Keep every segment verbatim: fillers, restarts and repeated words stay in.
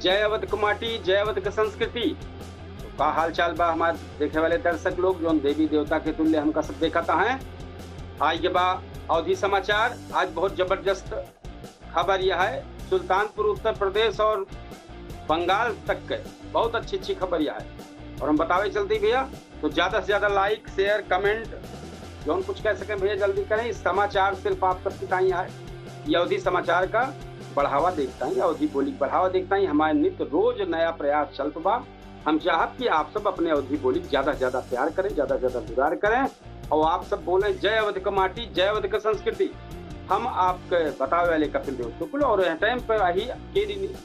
जय अवध क माटी, जय अवध क संस्कृति। तो का हाल चाल बा हमार देखे वाले दर्शक लोग, जौन देवी देवता के तुल्य हमका सब देखत हैं? आज के बा अवधी समाचार। आज बहुत जबरदस्त खबर यह है, सुल्तानपुर उत्तर प्रदेश और बंगाल तक के बहुत अच्छी अच्छी खबर यह है। और हम बतावे चलते भैया, तो ज्यादा से ज्यादा like, share, comment, जौन कुछ कह सकें भैया जल्दी करें। इस समाचार सिर्फ आप सबके ताईं आए, ये अवधी समाचार का बढ़ावा देखता ही, अवधी बोली क बढ़ावा देखता ही। हमारे नित्य रोज नया प्रयास चलत बा। हम चाहब कि आप सब अपने अवधी बोली क ज्यादा से ज्यादा प्यार करें, ज्यादा से ज्यादा दुलार करें और आप सब बोलें, "जय अवध क माटी, जय अवध क संस्कृति।" हम आपके बतावे वाले कपिल देव शुक्ल और यह टाइम पर आही केडी न्यूज,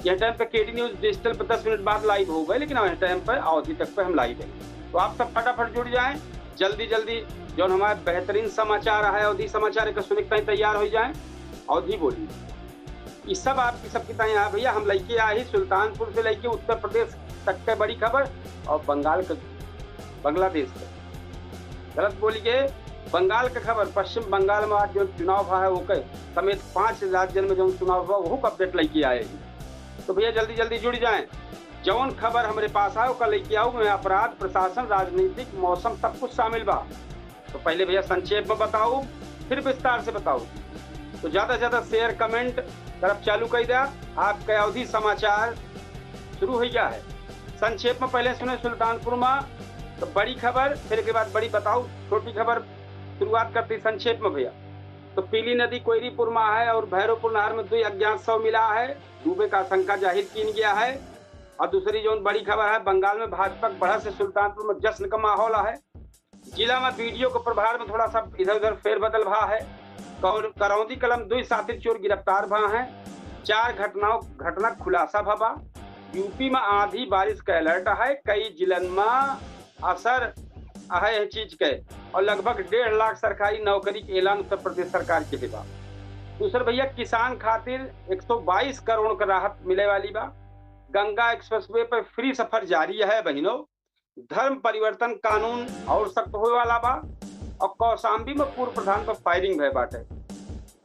यह टाइम पे केडी न्यूज डिजिटल पे दस मिनट बाद live हो गए, लेकिन यह टाइम पे अवधी तक पे हम live हैं। तो आप सब फटाफट जुड़ जाएं, जल्दी जल्दी जौन हमारे बेहतरीन समाचार है, अवधी समाचार के सुने के ताईं तैयार हो जाएं। अवधी बोली, ये सब आपकी सबकी ताईं है भैया। हम लेके आए ही सुल्तानपुर से लेके उत्तर प्रदेश तक के बड़ी खबर और बंगाल के, बांग्लादेश के, गलत बोली गए, बंगाल के खबर। पश्चिम बंगाल में आज जो चुनाव भा है, ओके समेत पांच राज्यन में जो चुनाव हुआ, वहू का update लेके आए ही। तो भैया जल्दी जल्दी जुड़ जाएं, जौन खबर हमरे पास आए, ओका लेके आऊ। मैं अपराध, प्रशासन, राजनीतिक, मौसम, सब कुछ शामिल बा। तो पहले भैया संक्षेप में बताऊ, फिर विस्तार से बताऊ। तो ज्यादा से ज्यादा share, comment करब चालू कर दिया। आपके अवधी समाचार शुरू हो गया है। संक्षेप में पहले सुने सुल्तानपुर में तो बड़ी खबर, फिर के बाद बड़ी बताऊ छोटी खबर। शुरुआत करती संक्षेप में भैया। तो पीली नदी कोयरीपुर में है और भैरोपुर नहर में दुई अज्ञात शव मिला है। डूबे का आशंका जाहिर कीन गया है। और दूसरी जौन बड़ी खबर है, बंगाल में भाजपा के बढ़त से सुल्तानपुर में जश्न का माहौल है। जिला में बीडीओ के प्रभार में थोड़ा सा इधर उधर फेरबदल भा है। कौर-, करौंदी कलम दुई साथी चोर गिरफ्तार भा हैं। चार घटनाओं, घटना खुलासा भवा। यूपी में आंधी बारिश का alert है, कई जिलन में असर है यह चीज के। और लगभग डेढ़ लाख सरकारी नौकरी के ऐलान उत्तर प्रदेश सरकार के बा। दूसर भैया, किसान खातिर एक सौ बाईस करोड़ का राहत मिले वाली बा। गंगा एक्सप्रेसवे पर free सफर जारी है बहिनों। धर्म परिवर्तन कानून और सख्त होए वाला बा। और कौशाम्बी में पूर्व प्रधान पर firing भय बाटे।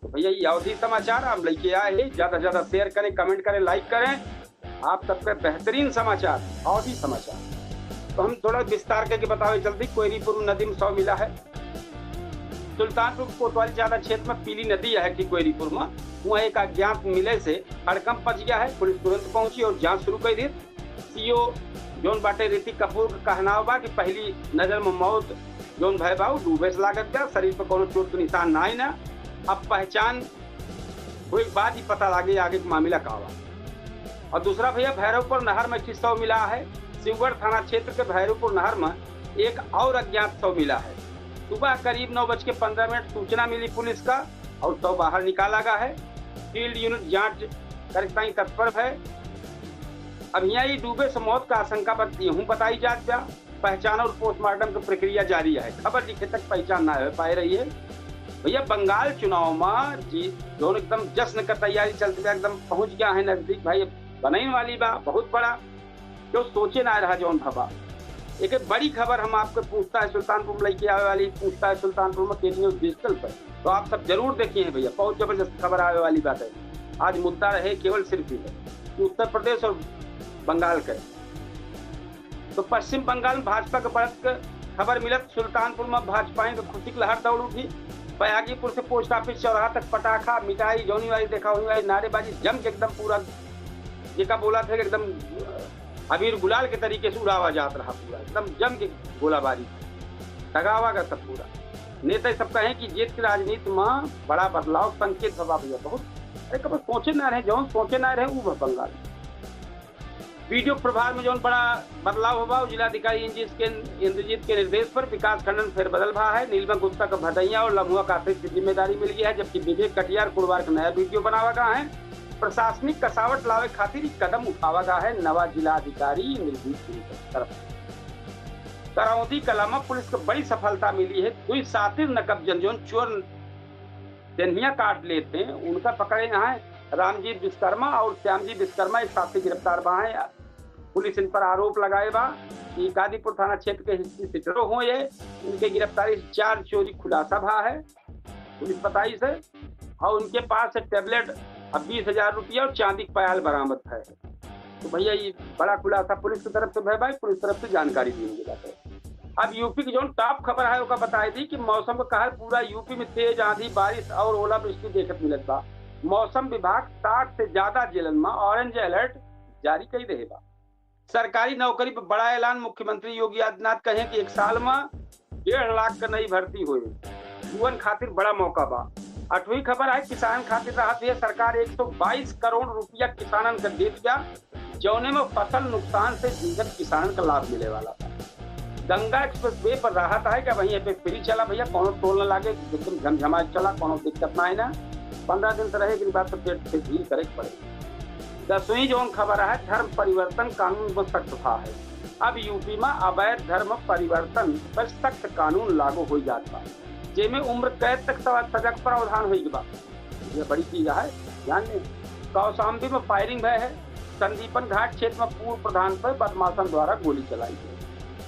तो भैया, ये अवधी समाचार हम लेके आए हैं। ज्यादा से ज्यादा share करें, comment करें, like करें। आप सबके बेहतरीन समाचार, अवधी समाचार। तो हम थोड़ा विस्तार करके बतावे चलती। कोयरीपुर नदी में शव मिला है। सुल्तानपुर कोतवाली थाना क्षेत्र में पीली नदी है कि कोयरीपुर में, वहाँ एक अज्ञात मिले से हड़कंप मच गया है। पुलिस तुरंत पहुंची और जांच शुरू कर दी। सीओ जौन बाटे ऋतिक कपूर का कहनाव बा कि पहली नजर में मौत जौन भय बा, उ डूबे से लागत बा, शरीर पर कोनो चोट के निशान ना आई ना। अब पहचान हुए के बाद ही पता लागे आगे के मामला का बा। और दूसरा भैया, भैरवपुर नहर में एक ठे शव मिला है। शिवगढ़ थाना क्षेत्र के भैरवपुर नहर में एक और अज्ञात शव मिला है। सुबह करीब नौ बज के पन्द्रह मिनट सूचना मिली पुलिस का और शव बाहर निकाला गया है। Field unit जांच करे ताईं तत्पर है। अब यहाँ ये डूबे से मौत का आशंका बत-, यूं बताई जात बा। पहचान और postmortem की प्रक्रिया जारी है। खबर लिखे तक पहचान ना हो पाए रही है। भैया, बंगाल चुनाव में जी जौन एकदम जश्न का तैयारी चलत बा, एकदम पहुंच गया है नजदीक भाई, बनने वाली बा बहुत बड़ा, जो सोचे ना रहा जौन भवा। एक बड़ी खबर हम आपको पूछता है सुल्तानपुर में लेके आवे वाली, पूछता है सुल्तानपुर में केडी न्यूज डिजिटल पर। तो आप सब जरूर देखिए भैया, बहुत जबरदस्त खबर आवे वाली बात है। आज मुद्दा रहे केवल सिर्फ ये है कि उत्तर प्रदेश और बंगाल का। तो पश्चिम बंगाल में भाजपा के बढ़त के खबर मिलत सुल्तानपुर में भाजपाइन के खुशी की लहर दौड़ उठी। बयागीपुर से पोस्ट ऑफिस चौराहा तक पटाखा, मिठाई, जौनी वाली देखा हुई वाली नारेबाजी जम के एकदम पूरा जेका बोला था कि एकदम अबीर गुलाल के तरीके से उड़ावा जात रहा, पूरा एकदम जम के गोलाबारी, दगावा का सब पूरा। नेता सब कहें कि जीत की राजनीति में बड़ा बदलाव संकेत भवा भैया बहुत। अरे कब सोचे ना रहे, जौन सोचे ना रहे उ बंगाल। बीडीओ प्रभार में जौन बड़ा बदलाव हुआ, उ जिलाधिकारी इंद्रजीत के, इंद्रजीत के निर्देश पर विकास खंडन फेरबदल भा है। नीलमा गुप्ता का भदैया और लम्हुआ कातिल की जिम्मेदारी मिल गई है, जबकि विवेक कटियार कुड़वार का नया बीडीओ बनावा गया है। प्रशासनिक कसावट लावे खातिर ई कदम उठावा गया है नवा जिलाधिकारी इंद्रजीत सिंह की तरफ से। करौंदी कला में पुलिस को बड़ी सफलता मिली है। दुई सातिर नकबजन जौन चोर देनिया काट लेते हैं, उनका पकड़े यहाँ रामजीत विश्वकर्मा और श्यामजी विश्वकर्मा एक साथी गिरफ्तार बा हैं। पुलिस इन पर आरोप लगाए बा कि कादीपुर थाना क्षेत्र के हिस्से से सिटरो हुए है। उनके गिरफ्तारी से चार चोरी खुलासा भा है पुलिस बताई से, और उनके पास से tablet और बीस हजार रुपया और चांदी के पायल बरामद है। तो भैया, ये बड़ा खुलासा पुलिस की तरफ से भय भाई, पुलिस तरफ से जानकारी दी गई बाटे। अब यूपी की जौन टॉप खबर है, ओका बताई दी कि मौसम का कहर, पूरा यूपी में तेज आंधी, बारिश और ओलावृष्टि देखत मिलत बा। मौसम विभाग साठ से ज्यादा जिलन में ऑरेंज अलर्ट जारी कई रहे बा। सरकारी नौकरी पर बड़ा ऐलान, मुख्यमंत्री योगी आदित्यनाथ कहे कि एक साल में डेढ़ लाख का नई भर्ती होए, युवन खातिर बड़ा मौका बा। अठवीं खबर है, किसान खातिर राहत है, सरकार एक सौ बाईस करोड़ रुपया किसानन का देत बा, जौने में फसल नुकसान से जूझत किसानन का लाभ मिले वाला बा। गंगा एक्सप्रेस वे पर राहत है कि वहीं पे फ्री चला भैया, कौनो टोल न लागे, एकदम झमझमा चला, कौनो दिक्कत ना है ना। पन्द्रह दिन से रहे के बाद तो पेट से ढील करे के पड़े। दसवीं जौन खबर है, धर्म परिवर्तन कानून में सख्त भा है। अब यूपी में अवैध धर्म परिवर्तन पर सख्त कानून लागू हो जात बा, जेमे उम्र कैद तक सवा-, सजा के प्रावधान होई बा। ये बड़ी चीज है, ध्यान दें। कौशाम्बी में फायरिंग भय है, संदीपन घाट क्षेत्र में पूर्व प्रधान पर बदमाशन द्वारा गोली चलाई गई,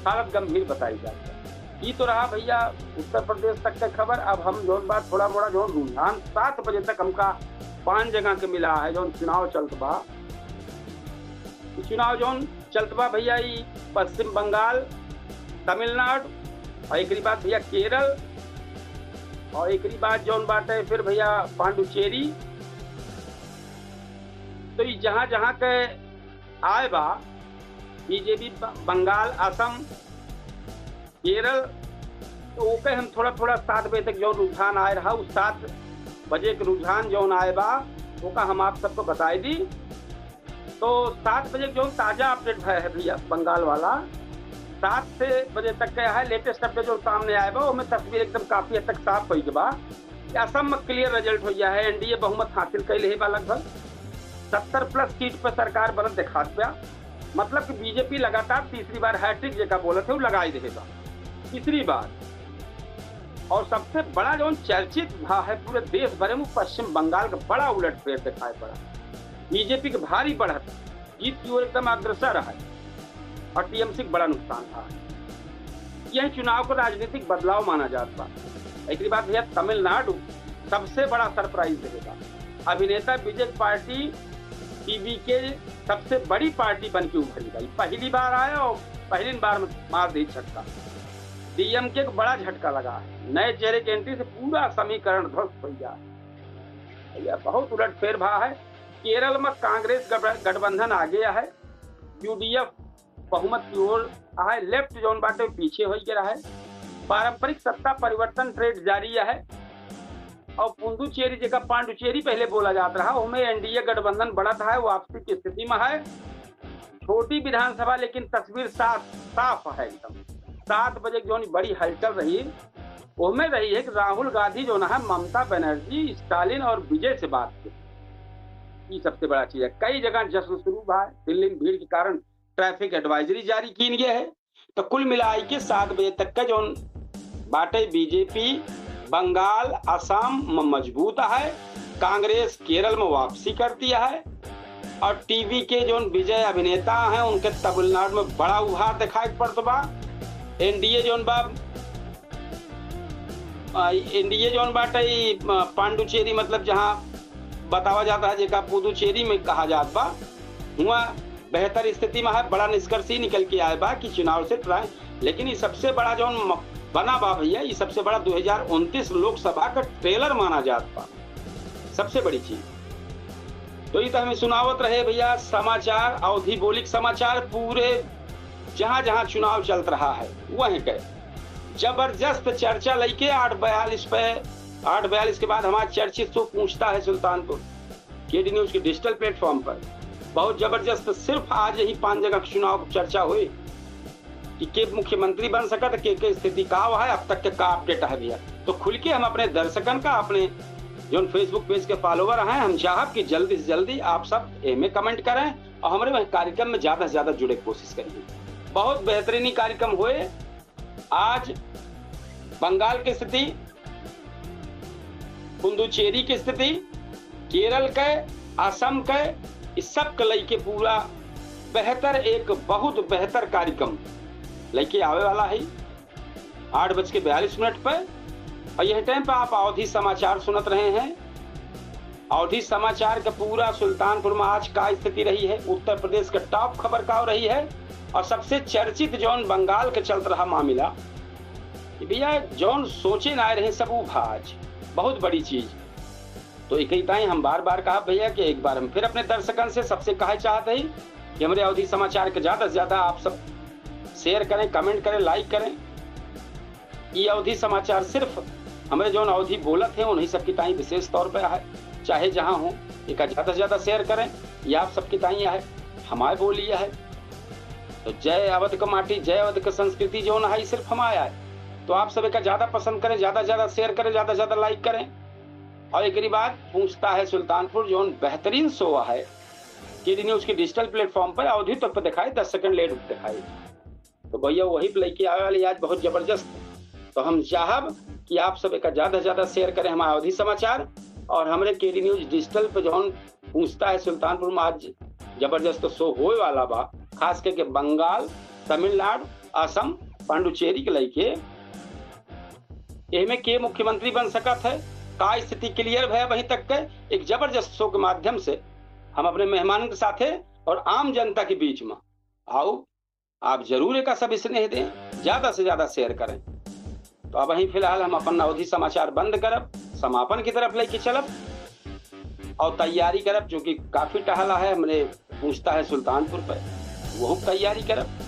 हालत गंभीर बताई जात है। ई तो रहा भैया उत्तर प्रदेश तक के खबर। अब हम जौन बात थोड़ा मोड़ा जौन रुझान सात बजे तक हमका पांच जगह के मिला है, जौन चुनाव चलत बा, ई चुनाव जौन चलत बा भैया, ई पश्चिम बंगाल, तमिलनाडु और एकरी बाद भैया केरल और एकरी बाद जौन बाटे फिर भैया पांडुचेरी। तो ई जहाँ जहाँ के आए बा बीजेपी, ब-, बंगाल, असम, केरल, तो ओके हम थोड़ा थोड़ा सात बजे तक जौन रुझान आए रहा, उस सात बजे के रुझान जौन आए बा, ओका हम आप सबको बताई दी। तो सात बजे के जौन ताजा अपडेट है, है भैया बंगाल वाला, सात से बजे तक का है लेटेस्ट अपडेट जो सामने आए बा, ओमे तस्वीर एकदम काफी हद तक साफ होई के बा। असम में क्लियर रिजल्ट हो गया है, एनडीए बहुमत हासिल कर ले बा, लगभग सत्तर प्लस सीट पर सरकार बनत दिखात बा। मतलब कि बीजेपी लगातार तीसरी बार हैट्रिक जेका बोलत है, वो लगाई रहे बा तीसरी बार। और सबसे बड़ा जौन चर्चित भा है पूरे देश भर में, वो पश्चिम बंगाल का बड़ा उलटफेर दिखाई पड़ा। बीजेपी के भारी बढ़त, जीत की ओर एकदम अग्रसर है और टीएमसी के बड़ा नुकसान भा है। यह चुनाव को राजनीतिक बदलाव माना जात बा। एकरी बाद भैया तमिलनाडु सबसे बड़ा सरप्राइज रहेगा। अभिनेता विजय पार्टी टीवी के सबसे बड़ी पार्टी बन के उभरी भाई, पहली बार आया और पहली बार में मार दी छक्का। डीएमके को बड़ा झटका लगा है, नए चेहरे की एंट्री से पूरा समीकरण ध्वस्त हो गया है। भैया बहुत उलटफेर भा है। केरल में कांग्रेस गठ-, गठबंधन आगे है, यूडीएफ बहुमत की ओर है, लेफ्ट जौन बाटे पीछे हो गया है। पारंपरिक सत्ता परिवर्तन ट्रेंड जारी है और पुदुचेरी जेका पांडुचेरी पहले बोला जात रहा, ओमे एनडीए गठबंधन बढ़त है, वापसी की स्थिति में है। छोटी विधानसभा लेकिन तस्वीर साफ, साफ है एकदम। सात बजे की जौन बड़ी हलचल रही, ओमे रही है कि राहुल गांधी जौन है ममता बनर्जी, स्टालिन और विजय से बात की। ये सबसे बड़ा चीज है। कई जगह जश्न शुरू भा है, दिल्ली में भीड़ के कारण ट्रैफिक एडवाइजरी जारी कीन गया है। तो कुल मिलाई के सात बजे तक का जौन बाटे बीजेपी बंगाल, असम में मजबूत है, कांग्रेस केरल में वापसी करती है और टीवी के जौन विजय अभिनेता हैं उनके तमिलनाडु में बड़ा उभार दिखाई पड़त बा। एनडीए जौन बा, आ, एनडीए जौन बाटे ई, आ, पांडुचेरी मतलब जहाँ बतावा जाता है जेका पुदुचेरी में कहा जात बा, हुआ बेहतर स्थिति में है। बड़ा निष्कर्ष ही निकल के आए बा कि चुनाव से ट्राई, लेकिन ये सबसे बड़ा जौन म-, बना बा भैया, ये सबसे बड़ा दो हज़ार उनतीस लोकसभा का ट्रेलर माना जात बा, सबसे बड़ी चीज। तो ये तो हमें सुनावत रहे भैया समाचार, अवधी बोलिक समाचार, पूरे जहाँ जहाँ चुनाव चलत रहा है वहीं के जबरदस्त चर्चा लेके आठ बयालीस पे, आठ बयालीस के बाद हमारा चर्चित शो पूछता है सुल्तानपुर केडी न्यूज के डिजिटल प्लेटफॉर्म पर। बहुत जबरदस्त, सिर्फ आज ही पांच जगह के चुनाव की चर्चा हुई कि के मुख्यमंत्री बन सकत, के, के स्थिति का है, अब तक के का अपडेट है भैया। तो खुल के हम अपने दर्शकन का, अपने जौन Facebook पेज के फॉलोअर हैं, हम चाहब कि जल्दी से जल्दी आप सब एमे कमेंट करें और हमारे वह कार्यक्रम में ज्यादा से ज्यादा जुड़े के कोशिश करिए। बहुत बेहतरीन कार्यक्रम हुए। आज बंगाल की स्थिति, पुदुचेरी की स्थिति, केरल के, असम के, इस सब के लेके पूरा बेहतर, एक बहुत बेहतर कार्यक्रम लेके आवे वाला है आठ बज के बयालीस मिनट पर। और यह टाइम पर आप अवधी समाचार सुनत रहे हैं। अवधी समाचार के पूरा सुल्तानपुर में आज का स्थिति रही है, उत्तर प्रदेश के top खबर का रही है, और सबसे चर्चित जौन बंगाल के चलत रहा मामला कि भैया जौन सोचे ना रहे सब उ भा आज, बहुत बड़ी चीज। तो एक ही ताई हम बार बार कहा भैया कि एक बार हम फिर अपने दर्शकन से सबसे कहे चाहते ही कि हमरे अवधी समाचार के ज्यादा से ज्यादा आप सब share करें, comment करें, like करें। ये अवधी समाचार सिर्फ हमरे जौन अवधी बोलत हैं उन्हीं सबकी ताई विशेष तौर पे है, चाहे जहाँ हो, एका ज्यादा से ज्यादा share करें। ये आप सबकी ताई है, हमारे बोली है। तो जय अवध का माटी, जय अवध का संस्कृति जौन है, सिर्फ हमारे है। तो आप सब एका ज्यादा पसंद करें, ज्यादा से ज्यादा share करें, ज्यादा से ज्यादा like करें। और एक बाद पूछता है सुल्तानपुर जौन बेहतरीन show है, केडी न्यूज के digital platform पर अवधी तक पे दिखाई, दस second late दिखाई। तो भैया वही पे लेके आवे वाली आज बहुत जबरदस्त। तो हम चाहब कि आप सब एका ज्यादा से ज्यादा share करें हमारा अवधी समाचार और हमरे केडी न्यूज digital पे जौन पूछता है सुल्तानपुर में आज जबरदस्त show होए वाला बा, खास करके बंगाल, तमिलनाडु, असम, पांडुचेरी के लेके। एहमे के मुख्यमंत्री बन सकत है, का स्थिति clear भय वहीं तक के एक जबरदस्त show के माध्यम से हम अपने मेहमानन के साथे और आम जनता के बीच में आओ। आप जरूर एका सब स्नेह दें, ज्यादा से ज्यादा share करें। तो अब वहीं फिलहाल हम अपन अवधी समाचार बंद करब, समापन की तरफ लेके चलब और तैयारी करब, जो कि काफी टहला है हमरे पूछता है सुल्तानपुर पर, वो तैयारी करब।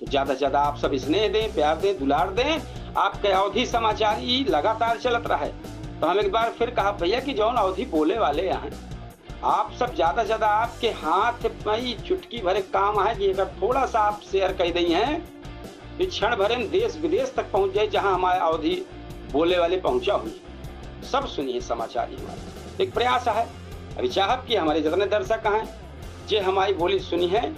तो ज्यादा से ज्यादा आप सब स्नेह दें, प्यार दें, दुलार दें। आपके अवधी समाचार ही लगातार चलत रहे। तो हम एक बार फिर कहा भैया कि जौन अवधी बोले वाले हैं, आप सब ज्यादा से ज्यादा आपके हाथ में ही चुटकी भरे काम है कि अगर थोड़ा सा आप share कर दें हैं, ये क्षण भरे में देश विदेश तक पहुंच जाए, जहां हमारे अवधी बोले वाले पहुंचा हुई। सब सुनिए समाचार ही हमारे। एक प्रयास है, अभी चाहब कि हमारे जितने दर्शक हैं, जे हमारी बोली सुनी है,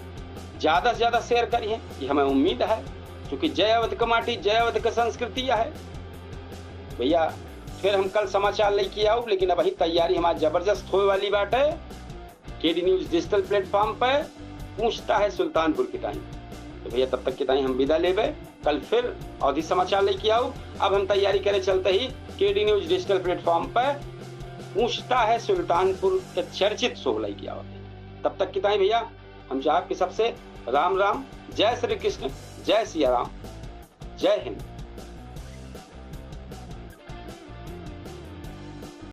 ज्यादा से ज्यादा share करिए, ये हमें उम्मीद है, क्योंकि जय अवध का माटी, जय अवध का संस्कृति है। भैया, फिर हम कल समाचार लेके आउब, लेकिन अब वही तैयारी हमारी जबरदस्त होए वाली बाटे। केडी न्यूज digital platform पे पूछता है सुल्तानपुर की ताई। तो भैया, तब तक की ताई हम विदा लेबे, कल फिर अवधी समाचार लेके आउब। अब हम तैयारी करे चलते ही केडी न्यूज digital platform पे पूछता है सुल्तानपुर के चर्चित show लेके आउब। तब तक की ताई भैया, हम चाहब कि सबसे राम राम, जय श्री कृष्ण, जय सिया राम, जय हिंद।